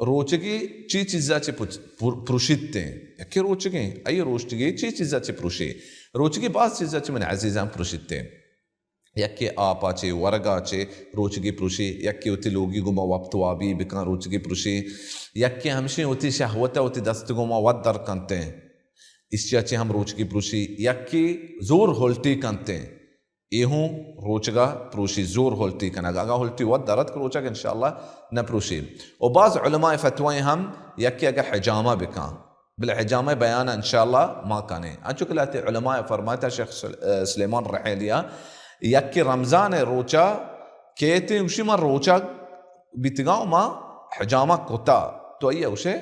روچگی چی چیزا چہ پچ-، پر-، پروشیت ایں؟ یکے روچگیں، آئی روچگی چی چیزا چہ پروشی؟ روچگی باز چیزا چہ من عزیزان پروشیت ایں۔ یکے آپا چہ، ورگا چہ روچگی پروشی، یکے وتی لوگی گوما وپت وابی بکن روچگی پروشی، یکے ہمشی وتی شہوتا وتی دست گوما وت در کنت ایں، اشیا چہ ہم روچگی پروشی، یکے زور ہلٹی کنت ایں، اے ہوں روچگا پروشی، زور ہلٹی کنگ۔ اگاں ہلٹی وت درت کہ روچگ انشاءاللہ نہ پروشی۔ و بعض علماء فتوی ہم یکے اگہ حجامہ بکن، بلے حجامہ بیان انشاءاللہ ما کنیں۔ انچو کہ لہتے علماء فرمائتا شیخ سل-، سلیمان رحیلیا، یکے رمضان روچا کیتے گوشی ما روچگ بیتگاں و ما حجامہ کتا، تو آئی گوشے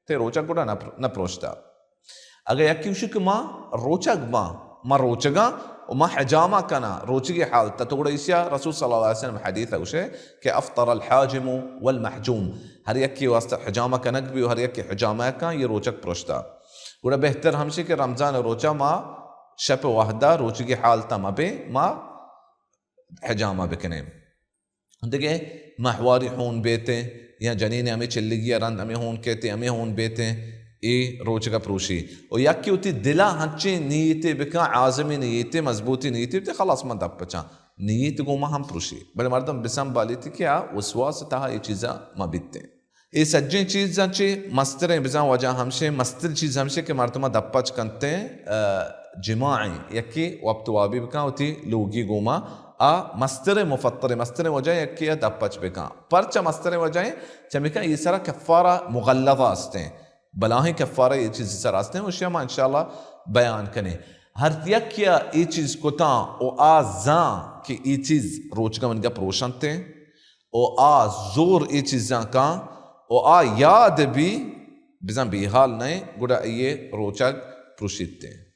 تے روچگ گڑا نہ پر-، نہ پروشتا۔ اگہ یکے گوشی کہ ما روچگ باں، ما روچگاں و ما حجامہ کناں روچگی حالتا، تو گڑا ایشیا رسول صلی اللہ علیہ وسلم حدیث گوشے کہ افطر الحاجم والمحجوم، ہر یکے واسطہ حجامہ کنگ بی و ہر یکے حجامہ کن، یہ روچگ پروشتا۔ گڑا بہتر ہمشی کہ رمضان روچا ما شپ وحدہ روچگی حالتا مبیں، ما حجامہ بکنیں۔ دگہ ماہواری ہون بیتیں یا جنین ہمے چلگی رند ہمے ہون کیتے ہمے ہون بیتیں، اے روچگا پروشی۔ و یکے وتی دلا ہنچیں نیتے بکن، عازمی نیتے، مضبوطی نیتے بکن، خلاص من دپ پچاں۔ نیت گوما ہم پروشی۔ بلے مردم بسنبالیت کہ آ وسواس تہا اے چیزا مہ بیتیں۔ اے سجیں چیزاں چہ مستریں بزاں وجہ ہمشیں، مستر چیز ہمشیں کہ مردماں دپ پچ کنتیں، آ، جماعیں، یکے وپت وابی بکن وتی لوگی گوما، آ مستریں مفطریں، مستریں وجہ یکے آ دپ پچ بکن۔ پرچہ مستریں وجہ ایں؟ چمیکہ اے سرا کفارہ مغلظہ استیں، بلاہیں کفارہ اے چیز سرا استیں، اشیا ما انشاءاللہ بیان کنیں۔ ہر یکے آ اے چیز کتاں و آ زان کہ اے چیز روچگا منگا پروشنتیں، و آ زور اے چیزاں کاں و آ یاد بی، بزاں بیحال نئے، گڑا ایے روچگ پروشیت ایں۔